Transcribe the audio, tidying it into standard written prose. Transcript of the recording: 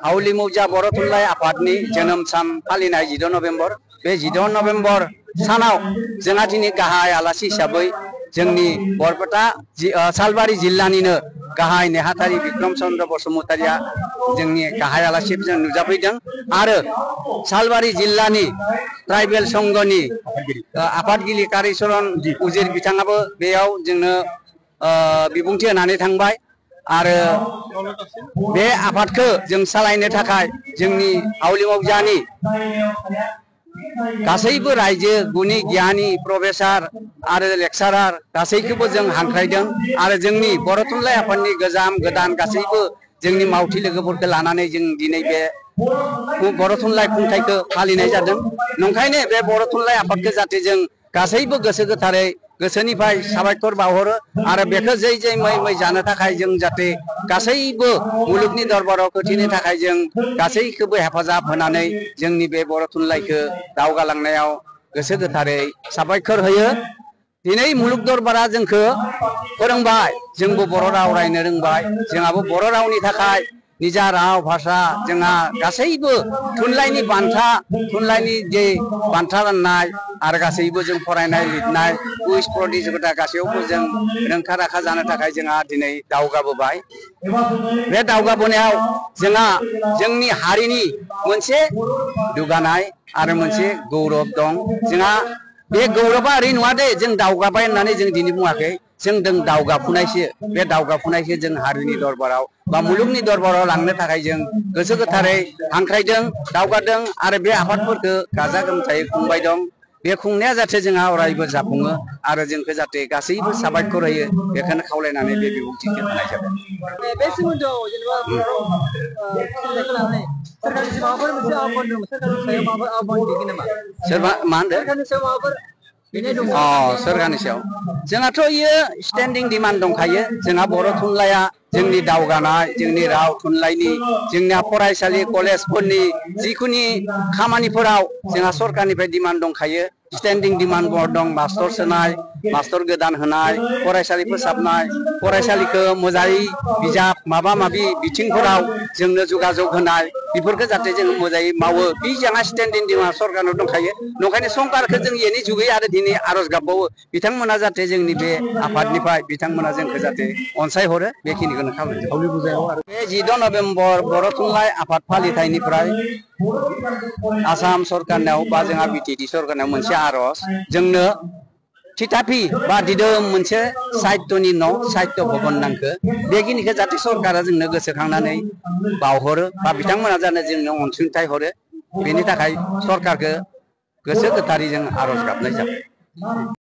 हावली मौजा बर' थुनलाइ आफादनि जोनोम सान फालिनाय 14 नभेम्बर बे 14 नभेम्बर सानाव जोंहा दिनै गाहाय आलासि हिसाबै जोंनि बरपेटा सालबारि जिल्लानिनो गाहाय नेहाथारि बिक्रम चन्द्र बसुमतारिया जोंनि गाहाय आलासि जों नुजाफैदों आरो सालबारि जिल्लानि ट्राइबेल संघनि आफादगिरि कारिचरण उजिर बिथाङाबो बेयाव जोंनो बिबुंथि होनानै थांबाय आरो बे आफादखौ जों सालायनो थाखाय जोंनि हावली मौजानि गासैबो रायजो गुनि गियानि प्रफेसार आरो लेक्चारार गासैखौबो जों हांख्रायदों आरो जोंनि बर' थुनलाइ आफादनि गोजाम गोदान गासैबो जोंनि मावथि लोगोफोरखौ लानानै जों दिनै बे बर' थुनलाइ खुंथायखौ फालिनाय जादों। नंखायनो बे बर' थुनलाइ आफादखौ जाहाथे जों गासैबो गोसो गोथारै गोसोनिफ्राय साबायखर बावहरो आरो बेखौ जै जै मै मै जानो थाखाय जों जाहाथे गासैबो मुलुगनि दरबाराव खोथिनो थाखाय जों गासैखौबो हेफाजाब होनानै जोंनि बे बर' थुनलाइखौ दावगालांनायाव गोसो गोथारै साबायखर होयो। दिनै मुलुग दरबारा जोंखौ फोरोंबाय जोंबो बर' राव रायनो रोंबाय जोंहाबो बर' रावनि थाखाय निजा राव भाषा जोंहा गासैबो थुनलाइनि बान्था थुनलाइनि जे बान्था राननाय आरो गासैबो जों फरायनाय लिरनाय कुइज प्रतियोगिता गासैयावबो जों रोंखा राखा जानो थाखाय जोंहा दिनै दावगाबोबाय। बे दावगाबोनायाव जोंहा जोंनि हारिनि मोनसे दुगानाय आरो मोनसे गौरब दं। जोंहा बे गौरबा ओरै नङा दे जों दावगाबाय होननानै जों दिनै बुङाखै जों दावगाफुनायसो बे दावगाफुनायसो जों हारिनि दरबाराव बा मुलुगनि दरबाराव लांनो थाखाय जों गोसो गोथारै हांख्रायदों दावगादों आरो बे आफादफोरखौ गाजा गोमजायै खुंबाय दं। बे खुंनाया जाहाथे जोंहा अरायबो जाफुङो आरो जोंखौ जाहाथे गासैबो साबायखर होयो बेखौनो खावलायनानै बे बिबुंथिखौ होनाय जाबाय। बे सोमोन्दोआव जेनेबा थुनलाइखौ लानानै सोरखारनिसिम माबाफोर मोनसे आह्वान दं सोरखारनि सायाव माबाफोर आह्वान दिगोन नामा? सोरबा मा होनदों? सोरखारनि सायाव माबाफोर सोरखारनि सायाव जोंहाथ' इयो स्टेन्डिं डिमान्ड दंखायो। जोंहा बर' थुनलाइया जोंनि दावगानाय जोंनि राव थुनलाइनि जोंनिया फरायसालि कलेजफोरनि जिखुनु खामानिफोराव जोंहा सरकारनिफ्राय डिमान्ड दंखायो। स्टेन्डिं डिमान्ड बर्ड दं मास्टर सोनाय मास्टर गोदान होनाय फरायसालि फोसाबनाय फरायसालिखौ मोजाङै बिजाब माबा माबि बिथिंफोराव जोंनो जगाजग होनाय बेफोरखौ जाहाथे जों मोजाङै मावो बे जोंहा स्टेन्डिं डिमान्ड सरकारनाव दंखायो। नंखायनो सरकारखौ जों एनै जुगै आरो दिनै आर'ज गाबबावो बिथांमोना जाहाथे जोंनि बे आफादनिफ्राय बिथांमोना जोंखौ जाहाथे अनसायहरो बेखिनिखौनो खावलायो। बे 14 नभेम्बर बर' थुनलाइ आफाद फालिथायनिफ्राय आसाम सरकारनाव बा जोंहा बिटिएडि सरकारनाव मोनसे आर'ज जोंनो थिथाफि बा दिदोम मोनसे साहित्यनि न' साहित्य भबन नांगौ बेखिनिखौ जाहाथे सरकारा जोंनो गोसोखांनानै बावहरो बा बिथांमोना जानो जोंनो अनसुंथाइ हरो बेनि थाखाय सरकारखौ गोसो गोथारै जों आर'ज गाबनाय जाबाय।